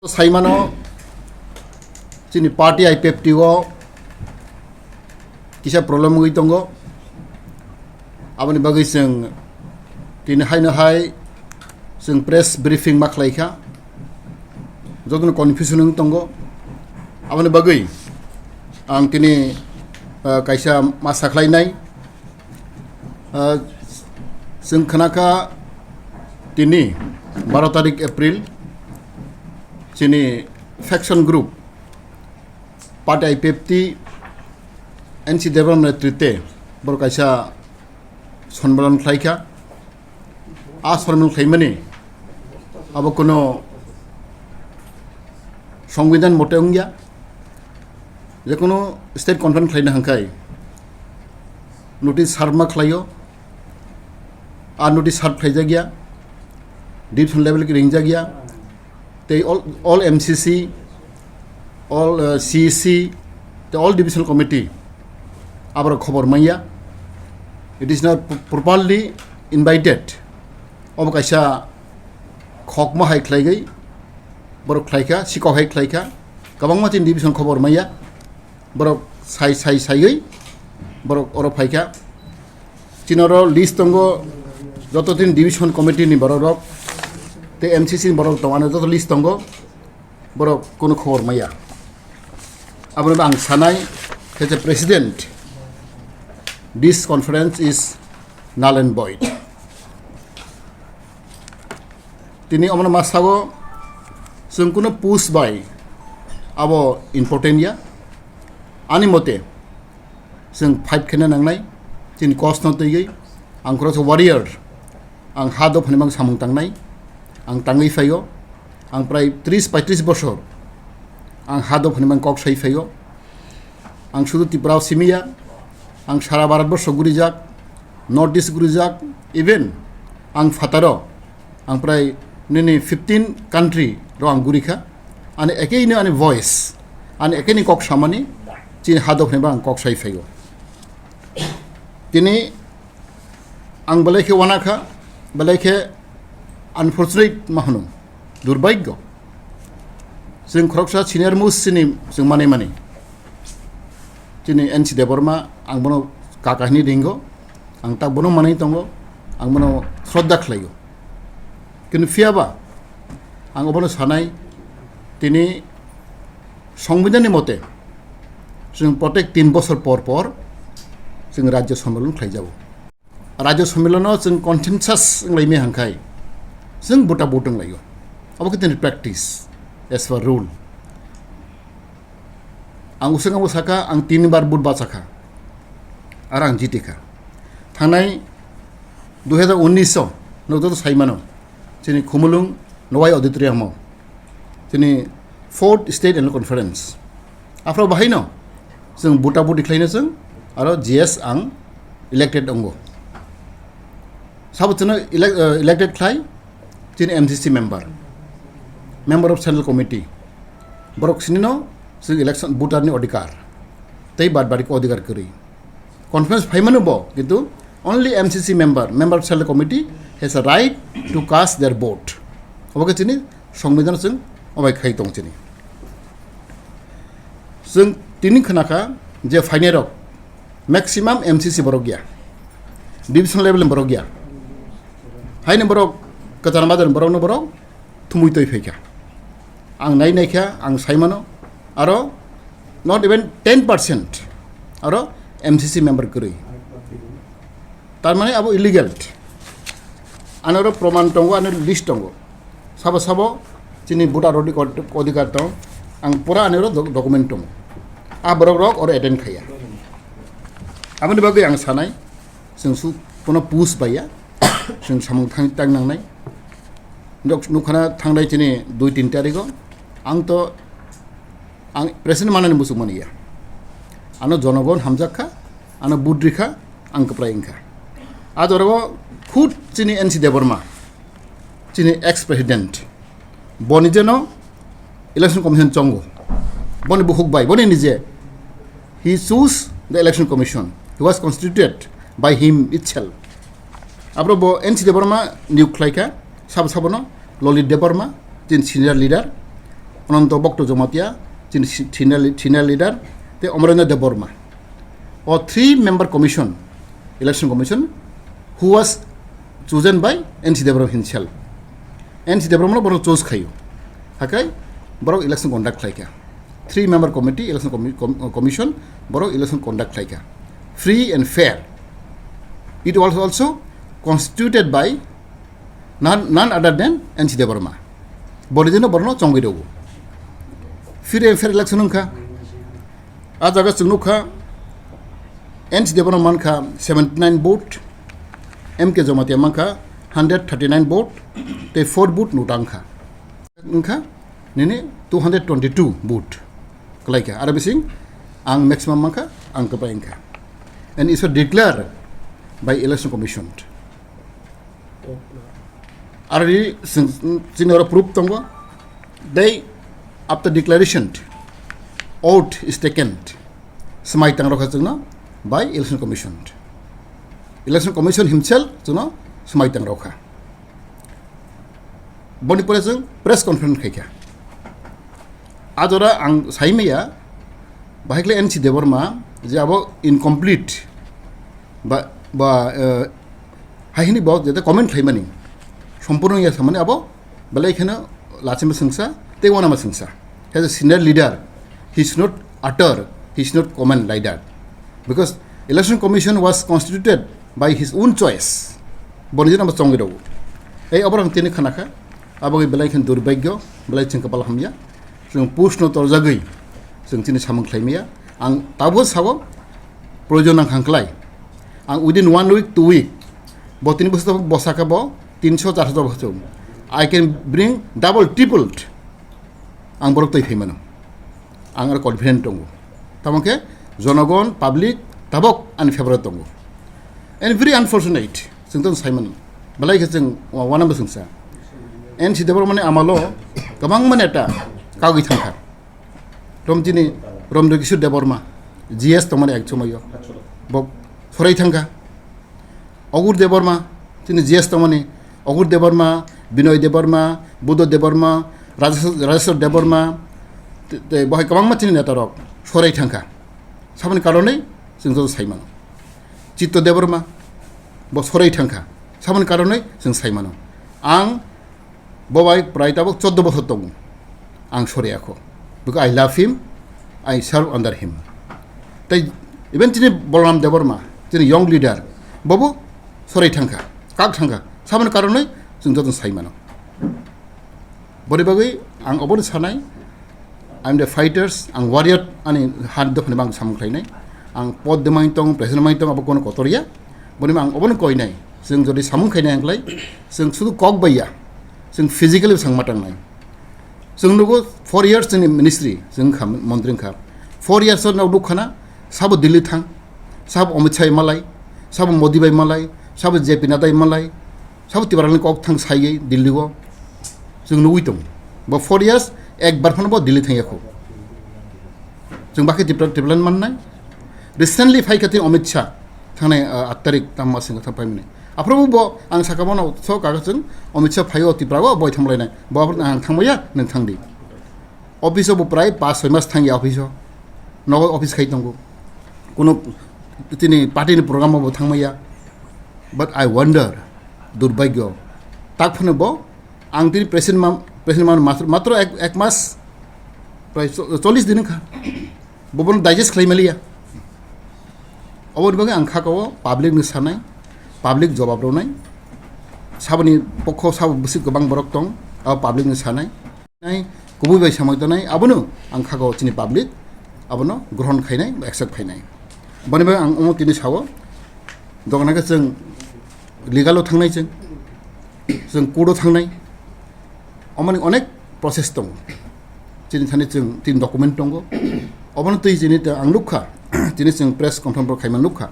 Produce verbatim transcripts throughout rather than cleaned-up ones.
Saimano chini party I P F T o kisa problem wngwi tongo. Aboni bagwi chwng tini haino hai chwng press briefing ma khlai kha, jotono confusion wng tongo. Aboni bagwi ang tini, ah, kaisa ma sakhlainai. Ah, chwng khna kha tini baro tarik April chini faction group party I P F T N C Debbarma netrite borok kaisa sonmelan khlai kha. A sonmelan khlaimani abo kuno songbidan mote wngya. Jekono state conference khlaina hangkai notice serve ma khlaio. A notice serve khlaijakya, division level ki ringjakya. Tei all, all M C C, all, uh, C E C, tei all divisional committee aborok khobor manya. It is not p-, properly invited. Obo kaisa khokma hai khlaigwi borok khlaikha, sikok hai khlaikha. Kwbangma chini division khobor manya. Borok sai, sai, saiwi borok oro phaikha. Chini oro list tongo, joto tin division committee ni borok rok, tei M C C ni borok tongo, ano joto list tongo, borok kono khobor maya. Aboni bo ang sanai, as a president, this conference is null and void. Tini omono ma sago, chwng kuno post bai abo important ya. Ani mote, chwng fight khaina nangnai, chini cause no twiwi. Ang khoroksa warrior, ang ha dophani mang samung tangnai, ang tangwi phaio, ang prai tris paitris bosor ang ha dophani mang kok sai phaio. Ang sudu Tripura o simiya, ang sara Bharat borso gurijak, North East gurijak, even ang phataro, ang prai nini fifteen country ro ang gurikha. Ani ekeino ani voice, ani ekeini kok samani, chini hadok hwnba ang kok sai phaio. Tini ang belai khe wanakha, belai khe unfortunate ma hwno, durbhagyo. Chwng khoroksa senior most chini chwng manwi mani. Chini N C Debbarma, ang bono kaka hwnwi ringo, ang tak bono manwi tongo, ang bono shraddha khlaio. Kintu phiyaba, ang obono sanai, tini Songbidanni mote, chwng protek tin bosor por por chwng Rajya Sammilan khlaijago. Rajya Sammilono chwng consensus wnglaimani hangkhai chwng bota bot wnglaio. Abo khe tini practice as per rule. Ang uswk abo sakha, ang tin bar bot bachakha. Ar ang jitikha. Thangnai dui hajar unnish o, nokjagwi saimano, chini Khumulwng Nowai Auditorium o, chini Fourth State Annual Conference. Aphro bahaino chwng buta buti khlaino chwng aro G S ang elected ongo. Sabo chwngno elec-, eh, elected khlai chini M C C member, member of Central Committee. Borok sinino chwng election voter ni odhikar. Tei bad baki odhikar kwrwi. Conference phaimano bo, kintu only M C C member, member of Central Committee has a right to cast their vote. Obo khe chini Songbidan chwng obai khai tong chini. Chwng tini khna kha je phainai rok maximum M C C borok ya, division level ni borok ya. Haini borok kwchar majani borok no borok thumui toi phaikha. Ang nai naikha, ang saimano, aro not even ten percent aro M C C member kwrwi. Tar mane abo illegal. Ani oro proman tongo, ani list tongo. Sabo sabo chini voter odi-, odhikar tong. Ang pura ani oro doc-, document tongo. A borok rok oro attend khaya. Aboni bagwi ang sanai, chwng su pono push baiya, chwng samung thang tang nangnai. Nok-, nukhana thangnai chini dui tin tarigo. Ang to, ang president manani muchung mani ya. Ano jonogon hamjak kha, ano budri kha, ang kwplai wngkha. A jorao khud chini N C Debbarma, chini ex president, boni jeno election commission chongo, boni bukhuk bai, boni nije, he choose the election commission, he was constituted by him itself. Abro bo N C Debbarma niyok khlai kha, sabo sabono Lalit Debbarma, chini senior leader, Ananto Bhakta Jamatia, chini si-, senior le-, senior leader, tei Amarendra Debbarma. O three member commission, election commission, who was chosen by N C Debbarma himself. N C Debbarma no borok choose khaio. Hakai borok election conduct khlaikha. Three member committee, election commi-, com-, commission, borok election conduct khlaikha. Free and fair. It was also constituted by none, none other than N C Debbarma. Boni dino borno chongwi dogo. Free and fair election wngkha. A jaga chwng nukha, N C Debbarma mankha seventy nine vote, M K Jamatia mankha hundred thirty nine vote, tei four vote nuta wngkha. Wngkha nini two hundred twenty two vote. Kwlaikha. Aro bising ang maximum mankha, ang kwbai wngkha. And it's declared by election commission. Already sing-, chini oro proof tongo. They, after declaration, oath is taken. Swmai tang rokha chwngno by election commission. Election commission himself chwngno swmai tang rokha. Boni pore chwng press conference khaikha. A jora ang saimaya, bahai khle N C Debbarma je abo incomplete ba, ba, eh, hai hini bo jete comment khlaimani, sompurno ya samani abo belai kheno lachima sengsa, tei wanama sengsa. As a senior leader, he should not utter, he should not comment like that. Because election commission was constituted by his own choice. Boni jora bo chongwi rw. Ei oborok tini khanakha, abo belai khen durbagyo, belai chwng kapal hamya. Chwng push no torjagwi chwng chini samung khlaimaya. Ang tabo sao, proyojon nang khang klai. Ang within one week, two week, bo tini bwswk bosaka bo tinso charso bosong. I can bring double, tripled. Ang borok twi phaimano. Ang aro confident tongo. Tamo khe jonogon, public tabok ani favour tongo. And very unfortunate, chwng tong saimano. Belai khe chwng wa-, wanama sengsa. N C Debbarmani amalo kwbangma neta kagwi thangkha. Romchini, Romdekiswar Debbarma, G S tongmani ek somoyo. Bo sorai thangkha. Ogur Debbarma, chini G S tongmani, Ogur Debbarma, Binoy Debbarma, Buddha Debbarma, Rajeswar, Rajeswar Debbarma, te, te, bohai kwbangma chini netarok sorai thangkha. Saboni karonwi chwng joto saimano. Chitto Debbarma, bo sorai thangkha. Saboni karonwi chwng saimano. Ang bo bai prai tabuk choddo bochor tongo. Ang sorai akho. Because I love him, I serve under him. Tai even chini Balaram Debbarma, chini young leader, bobo sorai thangkha, kak thangkha. Saboni karonwi chwng joto saimano. Boni bagwi ang obono sanai, I'm the fighters, ang warrior ani han dophani bang samung khlainai. Ang pod de main tong, president main tong, abo kono kotor ya. Boni ang obono koinai. Chwng jodi samung khainai angklai, chwng sudu kok bai ya. Chwng physically sang matangnai. Chwng nugo four years chini ministry, chwng kha, montri kha. Four years no nukhana, sabo Delhi thang, sabo Amit Shah malai, sabo Modi bai malai, sabo J P Nadda malai, sabo Tiprani kok thang saiwi Delhi o. Chwng nugwi tong. Bo four years ekbar phano bo Delhi thang yakho. Chwng bakhe Tipra, Tipraland mannai. Recently phai kha tini Amit Shah thangnai, ah, aat tarik tamma singo thang paimani. Aphuru bo ang saka bono so kaga chwng Amit Shah phaio Tipra o boi thamlainai. Bo aphuru ang thangmaya, nwng thangdi. Office o bo prai pas soi mas thangya office o. Nogo office khai tongo. Kuno tini party ni program o bo thangmaya. But I wonder, durbagyo. Tak phano bo ang tini president ma, president ma matro, matro ek, ek mas prai cho-, chollish din kha. Bo bono digest khlai maliya. Oboni bagwi ang kha ko public ni sanai, public jawab rwnai. Saboni pokho sabo bwswk kwbang borok tong, abo public ni sanai. Nai, kubui bai samai tonai, abono ang kha ko chini public, abono grohon khainai, accept khainai. Boni bagwi ang omo tini sao, dogan khe chwng legal o thangnai chwng, chwng court o thangnai. Omoni onek process tongo. Chini thani chwng tin document tongo. Obono twi chini ta ang nukha. Chini chwng press conference borok khaima nukha.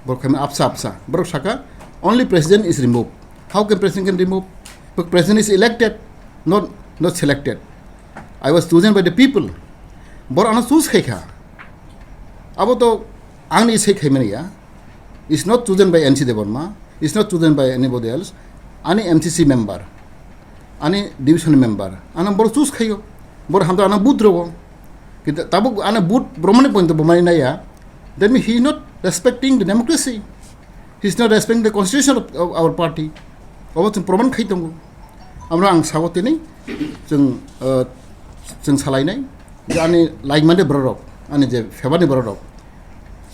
Borok khaima apsa apsa. Borok saka, "Only president is removed." How can president can remove? But president is elected, not, not selected. I was chosen by the people. Borok ano choose khaikha. Abo to angni isai khaimani ya. Is not chosen by N C Debbarma. Is not chosen by anybody else. Ani M C C member, ani division member, ano borok choose khaio. Bor hamto ano vote rogo. Kintu tabuk ano vote bromani point to bomani naya. That means he is not respecting the democracy. He is not respecting the constitution of, of our party. Obo chwng proman khai tongo. Amra ang sago tini chwng, uh, chwng salainai je ani laimani bororok, ani je febani bororok,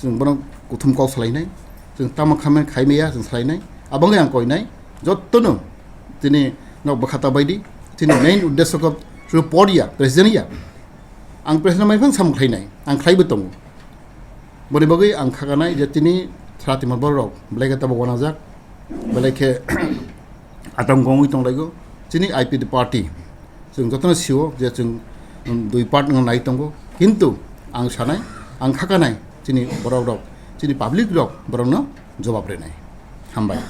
chwng bono kuthum kok salainai, chwng tamo khamani khaimaya chwng salainai. Abangwi ang koinai jottono tini nok bwkhata baidi tini main uddesho kok chwng podia president ya. Ang president mai phang sam khlainai, ang khlaibo tongo. Boni bagwi ang khakanai je tini thra timo bororok belai khe tabuk wanajak, belai khe atong gongwi tonglaio. Chini I P F T party chwng jotono sio je chwng, um, dui part wngna nai tongo, kintu ang sanai, ang khakanai chini borok rok, chini public rok borokno jobab rinai. Hambai.